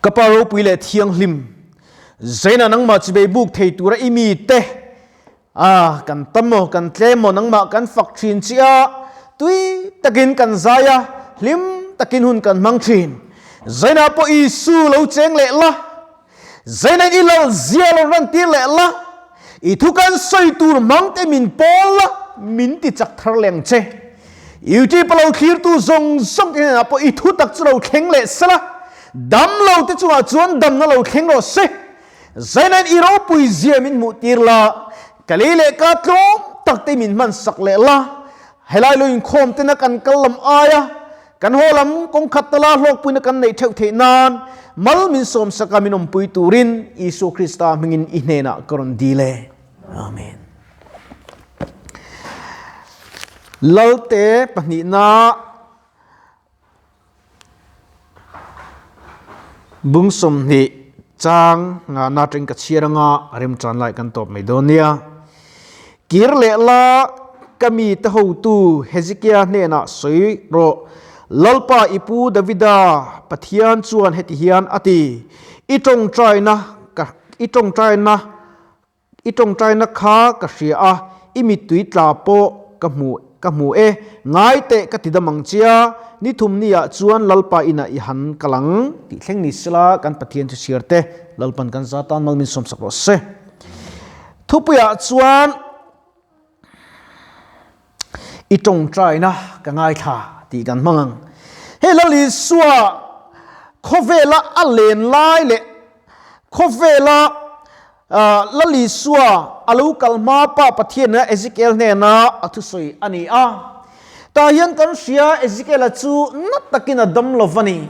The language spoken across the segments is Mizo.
Ka Pa ropui leh thianghlim, Zaina nangmah chibei buk thei tura i mite a kan tam maw, kan tlem maw, nangmah kan fak thin chi a, tui takin kan zai a, hlim takin hun kan hmang thin. Zaina pawh Isu lo cheng leh la, Zaina i lal zia lo ran tir leh la, i thu kan sawi tur hmang te min pawl la, min ti chak thar leng che. YouTube a lo thlirtu zawng zawng te hnenah pawh i thu tak chu lo thleng leh se la, dam lo te chungah chuan damna lo thleng rawh se. Zainain i ropui zia min hmuh tir la, ka lei leh ka tlawm tak te min hman sak leh la, helai lo inkhawm tena kan kal lam aia kan haw lam kawng khat tala hlawkpuina kan neih theuh theih nan mal min sawm saka min awmpui turin Isua Krista hmingin i hnenah ka rawn dil e. Amen. Lalte pahnihna Bung 20 chang nga na teng ka chhiar anga remchan lai kan tawp mai dawn nia. Kir leh la ka mi te hotu Hezekia hnenah sawi rawh. Lalpa i pu Davida Pathian chuan heti hian a ti, I tawngtaina ka i tawngtaina I tawngtaina kha ka hria a, i mittui tla pawh ka hmu ka hmu e. Ngai teh ka ti dam ang chia, ni thum ni ah chuan Lalpa inah i han kal ang tih thleng ni sela kan Pathian chu chhiar te Lalpan kan za tan mal min sawmsak rawh se. Thupuiah chuan I tawngtaina ka ngaithla tih kan hmang ang. Hei Lal Isua khawvela a len lai leh khawvela Lal Isua a lo kal hma pa Pathian Ezekiel hnena a thusawi a ni a. Tah hian kan hria Ezekiel-a chu na takin a dam lo va ni.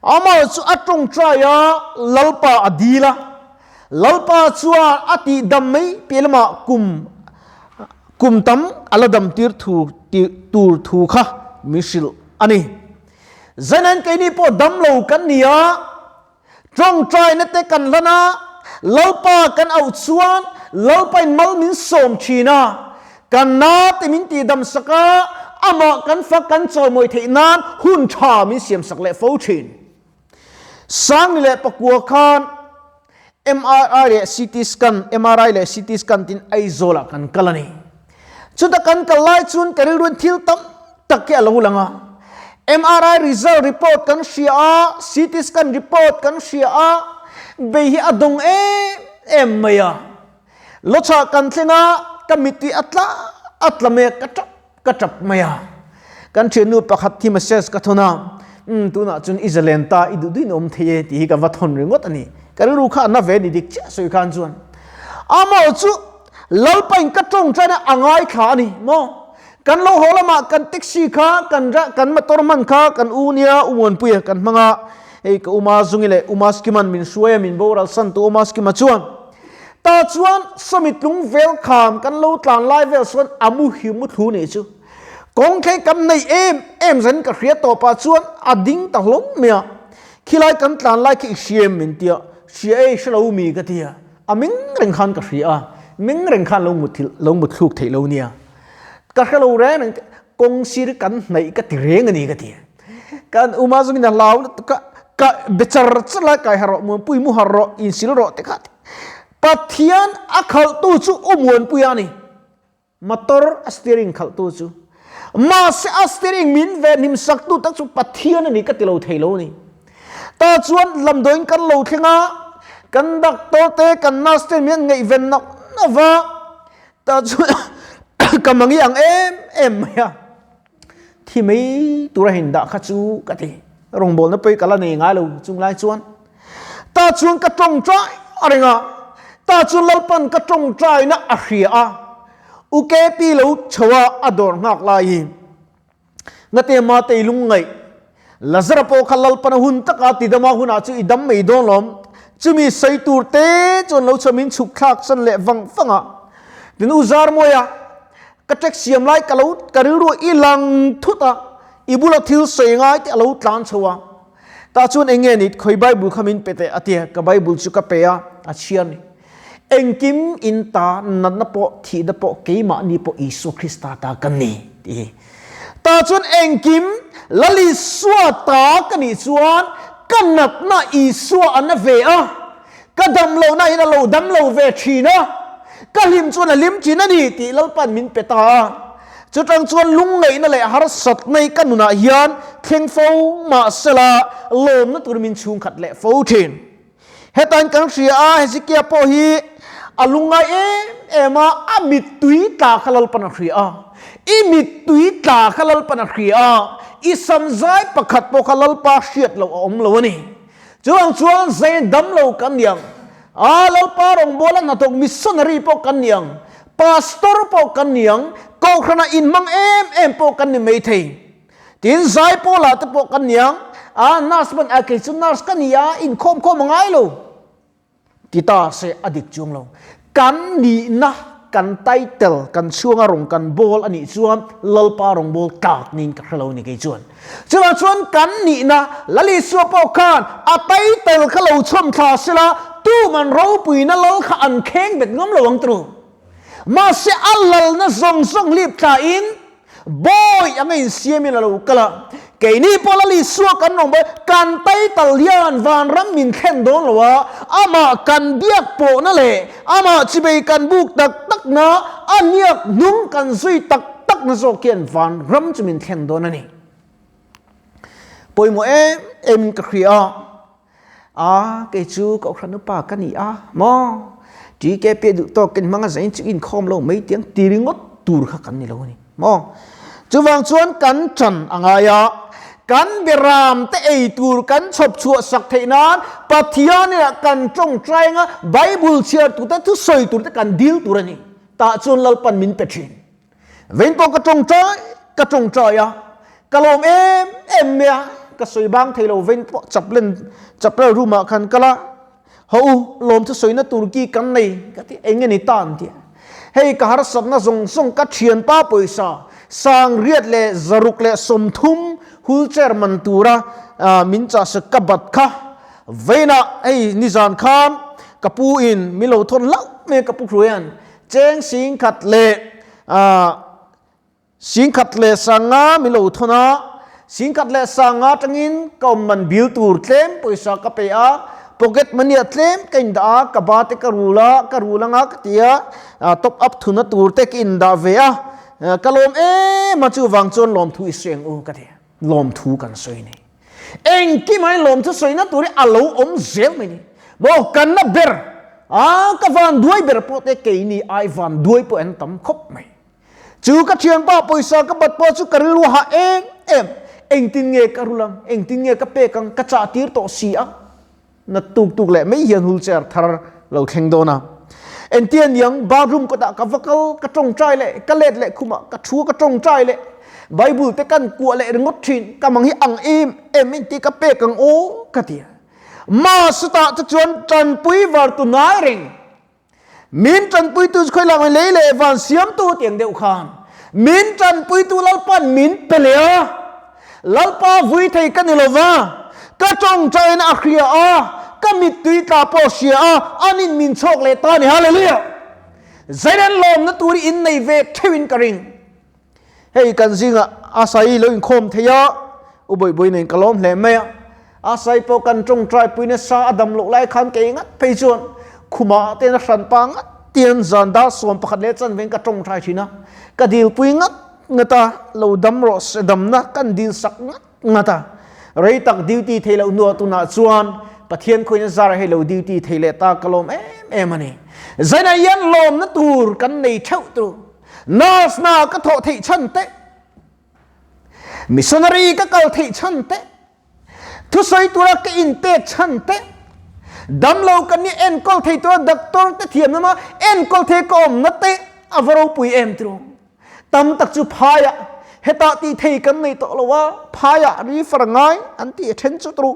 Amah chu a tawngtai a, Lalpa a dil a. Lalpa chuan a tih dam mai piah lamah kum kum tam a la dam tir thu tur thu kha min hrilh a ni. Zainain keini pawh dam lo kan ni a, tawngtaina te kan hlan a, Lalpa kan auh chuan Lalpain mal min sawm thin a, kan na te min tih dam sak a, amah kan fak kan chawimawi theih nan hun tha min siam sak leh fo thin. Sangni leh pakua khan MRI leh CT scan, MRI leh CT scan tin Aizawlah kan kal a ni. Chuta kan kal lai chuan ka rilruin thil tam tak hi a lo lang a. MRI result report kan hria a, CT scan report kan hria a, bei hi a dawng em em mai a. Lawchah kan thleng a, ka mittui a tla a tla mai a, ka tap Ka tap mai a. Kan thiannu pakhat hi message ka thawn a, Umm, tunah chuan i zalen ta, i duh duhin awm thei e tih hi ka va thawn ringawt a ni. Ka rilru kha a na ve ni dik chiah sawi khan chuan. Amaw chu Lalpain ka tawngtaina a ngaithla a ni maw? Kan lo haw lamah kan taxi kha, kan kan motor hman kha kan u nia, u Muanpuia kan hmang a, hei ka Uma Zungi leh Uma Skiman min hruai a, min boral san tu Uma Skima chuan Ta chuan sawmi tlung vel khan kan lo tlan lai vel sawn a mu hi mu thlu nih chu. Kawng thleng kan nei em em zan ka hria tawp ah chuan a ding ta hlawm mai a. Khilai kan tlan lai khi i hria em min tia, hria e hre lo mi ka tia. A meng reng khan ka hria a, meng reng khan lo mut lo mut thluk theih lo nia. Ka hre lo reng reng kawng sir kan hnaih ka ti reng a ni ka tia. Kan uma zungin a hlau lutuk a, ka be char char lai kai har rawh, Muanpui mu har rawh, insil rawh te kha ti. Pathian a khalhtu chu u Muanpui a ni. Motor a steering khalhtu chu. Mahse a steering min ve hnim saktu tak chu Pathian a ni ka ti lo thei lo a ni. Ta chuan lamdawiin kan lo thleng a, kan doctor te kan nurse te min an ngaihven nauh nauh va, ta chuan ka mangi ang em em mai a. Thi mai tura hin dah kha chu ka ti. Rawngbawlna pawi ka la nei ngai lo chung lai chuan. Ta chuan ka tawngtai a reng a. Ta chuan Lalpan ka tawngtaina a hria a. U KP lo chho a a dawr nghak lai hi. Ngate Matei lungngaih. Lazara pawh kha Lalpan a hun taka tidama hunah chu i dam mai dawn lawm. Chumi sawi tur te chuan lo chho min chhuk thlak san leh vang vang a. Tin U Zarmawia ka ṭek siam lai ka lo ka rilru i lang thut a, i bula thil sawi ngai te a lo tlan chho a. Tah chuan eng nge ni khawi Bible kha min pe teh a ti a, ka Bible chu ka pe a, a chhiar ni. Engkim in ta natna pawh thihna pawh keimahni pawh Isua Krista ta kan ni tih hi. Tah chuan engkim Lal Isua ta ka nih chuan ka natna Isua a na ve a, ka dam lohna in a lo dam lo ve thin a, ka hlim chuan a hlim thin a ni tih Lalpa'n min pe ta a. Chutang chuan lungngaihna leh harsatna hi ka nunah hian thleng fo mahsela lawmna tur min chhungkhat leh fo thin. Hetain kan hria a, Hezekia pawh hi a lungngai em em a, a mittui tla kha Lalpan a hria a. I mittui tla kha Lalpan a hria a, i samzai pakhat pawh kha Lalpa hriat loh a awm lo a ni. Chuvang chuan zai dam lo kan ni ang, a Lalpa rawngbawla hnathawk missionary pawh kan ni ang, pastor pawh kan ni ang, kohhranah inhmang em em pawh kan ni maithei. Tin, zai pawlah te pawh kan ni ang, a nurse pawn a kei chu nurse ka ni a, inkhawm khawm a ngai lo ti ta se a dik chuang lo. Kan nihna, kan title, kan chhunga rawng kan bawl a nih chuan Lalpa rawngbâwl tlak niin ka hre lo ni kei chuan. Chuvang chuan kan nihna Lal Isua pawh khan a title kha lo chhawm thla sela tuman ropuina lal kha an kheng bet ngam lo ang tru. Mahse a lalna zawng zawng lip thlain Bawi anga insiamin a lo kal a, keini pawh Lal Isua kan rawn bawi, kan title hian vanram min thlen dawn lo a, amah kan biak pawhna leh amah chibei kan buk tak takna, a hniak hnung kan zui tak takna zawk hian vanram chu min thlen dawn a ni. Pawimawh em emin ka hria a. A, kei chu Kohhran upa ka ni a, maw? TKP a duh tawk in hmang a zain chu inkhawm lo mai tiang ti ringawt tur kha kan ni lo a ni, maw? Chuvang chuan kan ṭan a ngai a, kan beram te ei tur kan chhawp chhuah sak theih nan Pathian inah kan ṭawngṭai anga Bible chhiar tur te, thusawi tur te kan dil tur a ni. Tah chuan Lalpan min pe ṭhin. Vein pawh ka tawngtai ka tawngtai a, ka lawm em em mai a, ka sawi bang thei lo vein pawh chaplain chapel room ah khan kal a, haw u lawm chu sawina tur ki kan nei ka ti eng nge ni ta an ti a, hei ka harsatna zawng zawng ka thianpa pawisa sangriat leh zaruk leh 30 wheelchair man tura min chahsak ka bat kha veinah hei nizan khan ka pu in min lo thawn hlauh mai a ka pu hruaian Cheng 10,000 leh 10,000 leh 50 min lo thawn a, 10,000 leh 50 atangin ka awm man bil tur tlem pawisa ka pe a, pocket money ah tlem ka indah a, ka ba te ka rul a, ka rul anga ka ti a, top up thuna tur te ka indah ve a, ka lawm em a chuvang chuan lawmthu i sawi ang u ka ti a, lawmthu kan sawi a ni. Engkim ai lawm chu sawina tur hi a lo awm zel mai ni. Maw kan na ber a ka van duai ber pawh te keini ai van duai pawh an tam khawp mai. Chu ka thianpa pawisa ka bat pawh chu ka rilru hah em em. Engtin nge ka rul ang, engtin nge ka pek ang, ka chah tir tawh si a. Na tuk tuk leh mai hian wheelchair thar lo thleng dawn a. Entia niang bathroom kawtah ka va kal, ka tawngtai leh, ka let leh khumah ka thu ka tawngtai leh. Bible te kan kuah leh ringawt thin, ka mang hi ang em em engti ka pek ang aw ka ti a. Mahse tah te chuan tanpui var tu ngai reng. Min tanpuitu chu khawi lak lei leh van siamtu tiang deuh khan min tanpuitu Lalpa'n min pe leh a, Lalpa vui thei ka ni lova, ka tawngtaina a hria a, ka mittui tla pawh a hria a, anin min chhawk leh ta a ni. Hallelujah! Zairen lawmna tur hi in nei ve theuhin ka ring. Hei kan zingah Asai lo inkhawm thei a, U Bawihbawi nen ka lawm hle mai a. Asai pawh kan tawngtai pui nasa a dam loh lai khan kei ngat phei chuan khumah te a hran pa ngat tian zan dar 11 leh chanve ka tawngtai thin a. Ka dil pui ngat ngat a, lo dam rawh se damna kan dil sak ngat ngat a. Rei tak duty thei loh hnuah tunah chuan Pathian khawiin a zar hei lo duty thei leh ta ka lawm em em a ni. Zainah hian lawmna tur kan nei theuh tur. Nurse na ka thawh theih chhan te, missionary ka kal theih chhan te, thusawi tura ka inpek chhan te, damlo kan ni enkawl thei tura doctor te thiam lama enkawl thei ka awmna te a va ropui em tiro. Tam tak chu phaiah hetah tih thei kan nei tawh lo a, phaiah refer ngai an tih a then chu tiro.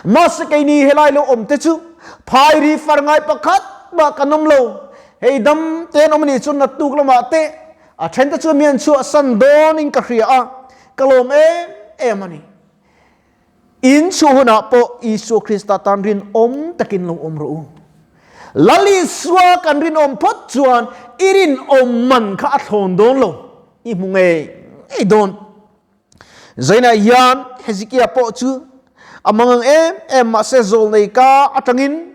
Mahse keini helai lo awm te chu phai refer ngai pakhat mah kan awm lo. Hei dam te an awm a nih chuan naktuk lamah te a then te chuan mi an chhuahsan dawnin ka hria a, ka lawm em em a ni. In chhuah hunah pawh Isua Krista tan rinawm takin lo awm rawh u. Lal Isua kan rinawm phawt chuan i rinawm man kha a thlawn dawn lo, i hmu ngei ngei dawn. Zainah hian Hezekiah pawh chu A mangang em em mahse zawlnei ka atangin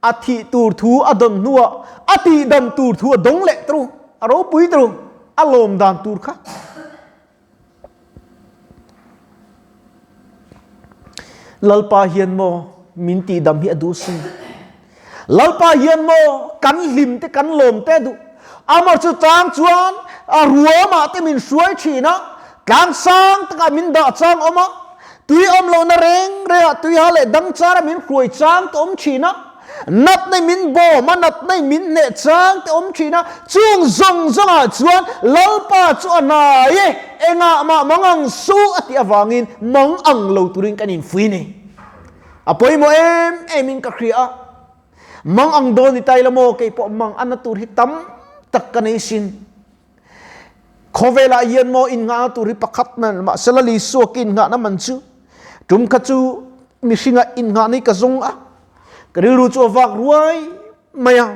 a thih tur thu a dawn hnuah a tihdam tur thu a dawng leh tru, a ropui tru, a lawm dan tur kha. Lalpa hian maw min tihdam hi a duh si. Lalpa hian maw kan hlim te kan lawm te a duh. Amah chu tang chuan a ruamah te min hruai thin a, tlang sang takah min dah chang awm a, tui awm lohna reng rengah tuiha leh dang chara min hruai chang te awm thin a, natna in min bawm a, natna in min hneh chang te awm thin a, chung zawng zawngah chuan Lalpa chu a hnai e, engah mah mang ang su a tih avangin mang ang lo turin kan infuih a ni. A pawimawh em em in ka hria a, mang ang dawn ni tai la maw kei pawh mang ana tur hi tam tak ka nei sin. Khawvelah hian maw innghahna tur hi pakhat man mahsela Lisua ka innghahna man chu tum kha chu mihringa innghahna hi ka zawng a, ka rilru chu a vak ruai mai a,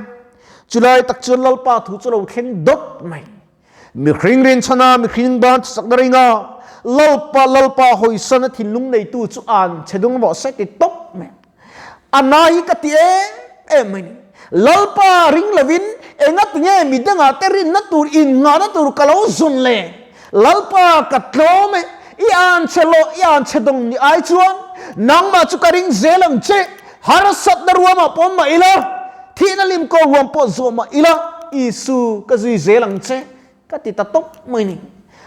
chulai tak chuan Lalpa thu chu lo thleng dawt mai. Mihring rinchhana mihring ban chakna ringa Lalpa Lalpa hawisana thinlung neitu chu an che dung rawh se ti tawp mai. A na hi ka ti em em mai ni. Lalpa ring lovin enga tinge mi dangah te rinna tur innghahna tur ka lo zawn le? Lalpa ka tlawm e, i an che lawh i an che dawng ni ai chuan nangmah chu ka ring zel ang che, harsatna ruamah pawh mah ila, thihna lim ko ruam pawh zawh mah ila, Isu ka zui zel ang che ka ti ta tawp mai ni.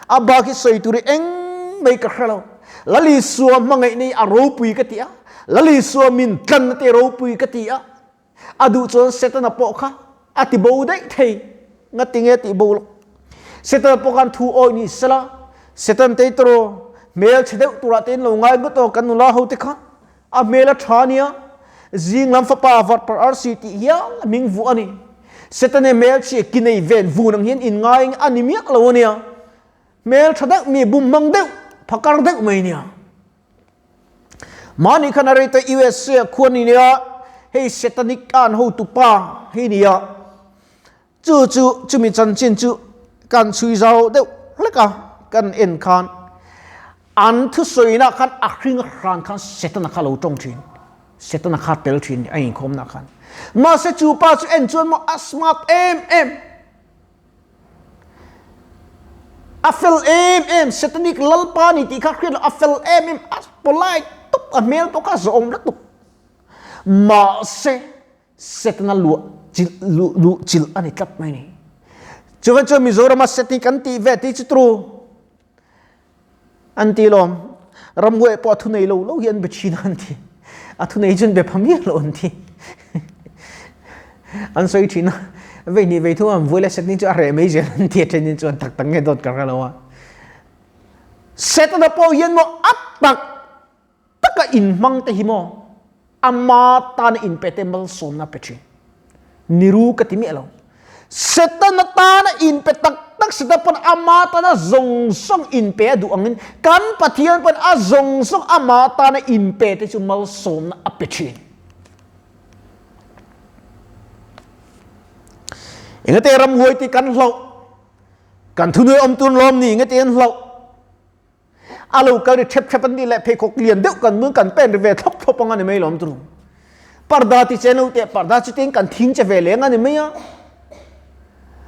A bak hi sawi tur hi eng mai ka hre lo. Lal Isua hmangaihna hi a ropui ka ti a, Lal Isua min tlanna te ropui ka ti a, a duh chuan Setana pawh kha a ti bo daih thei, ngati nge tih bo lo. Setana pawh khan thu awi ni sela, Setan te tawraw hmel chhe deuh turah te in lo ngai ngawt aw kan nula ho te kha, a hmel a tha nia, zing lam fapa varpar arsi tih hial a hming vuah a ni. Setane hmel chhia ki nei ven vun ang hian in ngai a ni miah lo a nia. Hmel tha deuh mi bum hmang deuh, phakar deuh mai nia. Mahni khan a rei ta USA khuan ni nia, hei Setanic an hotu pa hi nia. Chu chu chumi chanchin chu kan chhui zau deuh hlek a, kan en khan an thusawina khan a hring hran khan Setana kha lo tawng thin. Setana kha tel thin a inkhawmna khan. Mahse chu pa chu en chuan maw a smart em em. A fel em em, Setanic lalpa ni tih kha hriat loh, a fel em em, a polite tawp, a hmel pawh kha zawhawm lutuk. Mahse Setana luah chilh luh luh chilh a ni tlat mai ni. Chuvan chuan Mizorama set hi kan tih ve tih chu tru an ti lawm. Ramhuai pawh a thu nei lo lo hi an be thin an ti. A thu nei chuan be pha miah lo an ti. An sawi thin a, vei hnih vei thum an vuai leh set ni chu a reh mai zel an ti a thenin chuan tak tak nge dawt ka hre lo a. Setana pawh hian maw a tak taka inhmang te hi maw ama tana inpe te malsawmna pe thin. Niru ka ti miah lo. Setana tana inpe tak tak Setana pawn ama tana zawng zawng inpe a duh angin kan Pathian pawn a zawng zawng ama tana inpe te chu malsawmna a pe thin. Engate ramhuai ti kan hlauh, kan thunuai awm tun lawm ni engate an hlauh. A lo kal ri ṭhep ṭhep an nih leh pheikhawk lian deuh kan mun kan pen ri ve thlawp thlawp ang a ni mai lawm turu. Parda ti che no teh parda chu tin kan thing che ve leng a ni mai a.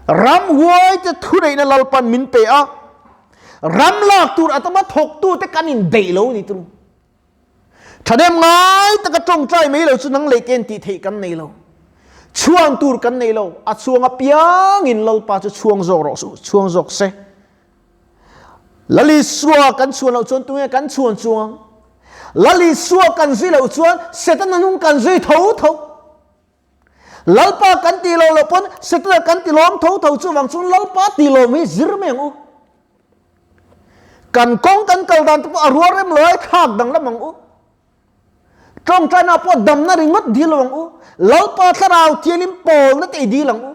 Ramhuai te thuneihna Lalpan min pe a, ram lak tur atama thawktu te kan inbeih lo a ni turu. Thahnem ngai taka tawngtai mai lo chu nang leh ken tih theih kan nei lo. Chhuang tur kan nei lo, a chhuang apiangin Lalpa chu chhuang zawk rawh suh, chhuang zawk se. Lal Isua kan chhuan loh chuan tunge kan chhuan chuang? Lal Isua kan zui loh chuan Setana hnung kan zui tho tho. Lalpa kan tih loh loh pawn Setana kan ti lawm tho tho chuvang chuan Lalpa tih lawm hi zir mai ang u. Kan kawng kan kal dan te pawh a rual rem lo ai thlak danglam ang u. Tawngtaina pawh damna ringawt dil lo ang u. Lalpa thlarau thianin pawlna te i dil ang u.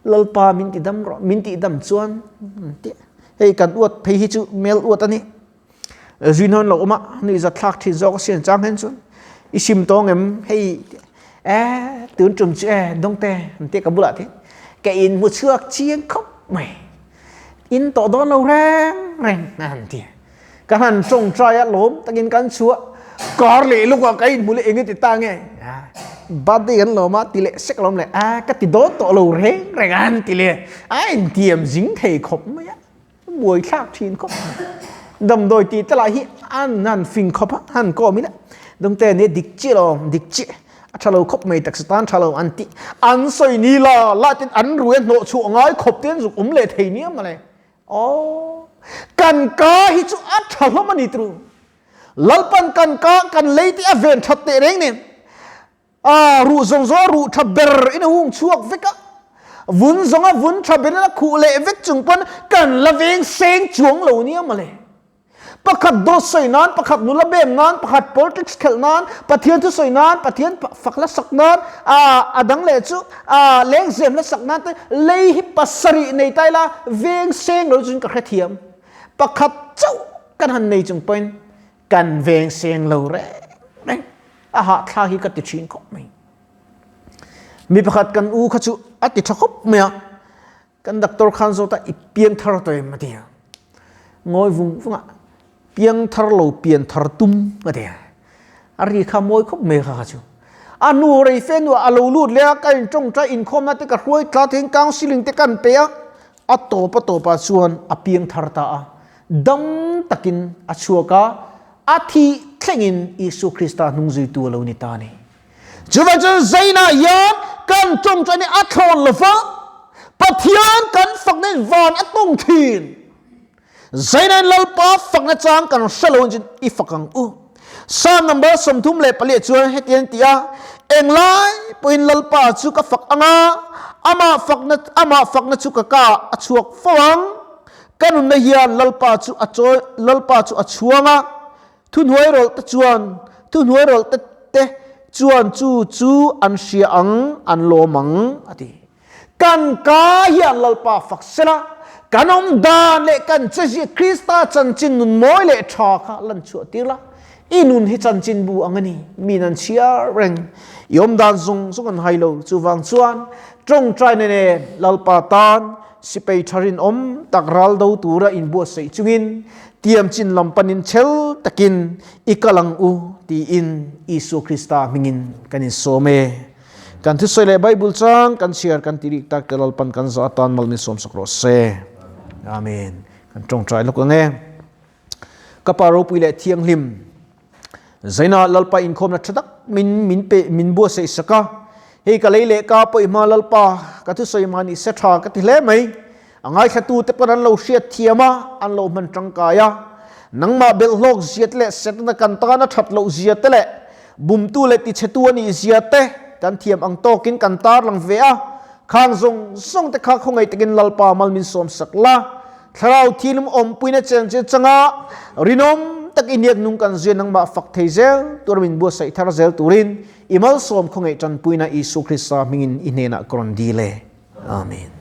Lalpa min ti dam rawh, min tih dam chuan hei kan uat phei hi chu mel uat a ni. Zui hnawn lo awm a, nuih zat thlak thin zawk a sian chang hian chuan i sim tawng em hei e tun tum chu e dawngte an tia ka bulah te ka in hmu chhuak chiang khawp mai in tawh dawn lo reng reng an ti. Ka han tawngtai a lawm takin kan chhuah. Kar leh luk ah ka inhmu leh enge ti ta nge? Birthday kan lawm a ti leh sek alawm le, a ka ti dawn tawh lo reng reng a an ti leh a intiam zing thei khawp mai a, buai thlak thin khawp mai. Damdawi tih te lah hi an han fing khawp a, han kawm ila dawngte nia dik chiah lo, dik chiah a tha lo khawp mai taksa tan tha lo an ti. An sawi ni la la ten an rui a hnawh chhuah ngai khawp te an zuk awm leh thei nia mawle. Aw, kan ka hi chu a tha hlawm a ni tru. Lalpan kan ka kan lei te a ven that teh reng nen a ruh zawng zawng a ruh tha ber in a hung chhuak vek a, vun zawng a vun tha ber in a khuh leh vek chung pawn kan la veng seng chuang lo nia mawle. Pakhat dawt sawi nan, pakhat nula bem nan, pakhat politics khelh nan, Pathian thu sawi nan, Pathian fak hla sak nan, a a dang leh chu a lengzem hla sak nan te lei hi pasarih nei ta ila veng seng lo chuan ka hrethiam. Pakhat chauh kan han nei chung pawhin kan veng seng lo reng reng a hahthlak hi ka ti thin khawp mai. Mi pakhat kan u kha chu a ti tha khawp mai a, kan doctor khan zawt a i piang thar tawh em a ti a, ngawi vung vung a piang thar lo pian thar tum a ti a, a ri kha mawi khawp mai kha kha chu. A hnu rei fe hnuah a lo lut leh a, ka intawngtai inkhawmna te ka hruai tla theiin counselling te kan pe a, a tawp a tawpah chuan a piang thar ta a. Dam takin a chhuak a, a thih thlengin Isua Krista hnung zuitu a lo ni ta a ni. Chuvang chuan Zainah hian kan tawngtaina a thlawn lo va, Pathian kan fakna in van a tawng thin. Zainah in Lalpa fakna chang kan hre lo in i fak ang u. Psalm number 34 ah chuan hetiang ti a, Englai pawhin Lalpa chu ka fak ang a, amah fakna amah fakna chu ka ka a chhuak fo ang. Ka nunna hian Lalpa chu a chawi, Lalpa chu a chhuang a, thuhnuai rawlh te chuan, thuhnuai rawlh te te chuan chu chu an hria ang, an lawm ang, a ti. Kan ka hian Lalpa fak sela, kan awm dan leh kan chezia Krista chanchin nun mawi leh tha kha lan chhuah tir la. I nun hi chanchin bu ang a ni, min an chhiar reng. I awm dan zawng zawng an hai lo. Chuvang chuan tawngtaina nen Lalpa tan Sipai tha rinawm tak ral do tura inbuatsaih chungin tiam chin lam panin chhel takin i kal ang u tiin Isua Krista hmingin kan insawm e. Kan thusawi leh Bible chang kan chhiar kan ti rik tak te Lalpan kan zawh atan mal min sawmsak rawh se. Amen. Kan tawngtai lawk ang e. Ka Pa ropui leh thianghlim, Zaina Lalpa inkhawmna tha tak min min pe min buatsaih sak a, hei ka lei leh ka pawih hma Lalpa ka thusawi mah ni se tha ka ti hle mai. A ngaithlatu te pawn an lo hriat thiam a, an lo hman tangkai a. Nangmah belhhlawk zia te leh Setana kan tana that loh zia te leh bumtu leh tichhetu a nih zia te kan thiam ang tawkin kan tarlang ve a, khang zawng zawng te kha khawngaih takin Lalpa mal min sawm sak la. Thlarau thilum awmpuina cheng che changa rinawm tak i hniak nung kan zia nangmah fak thei zel tur min buatsaih thar zel turin i malsawm khawngaih tanpuina Isua Krista hmingin i hnenah ka rawn dil e. Amen.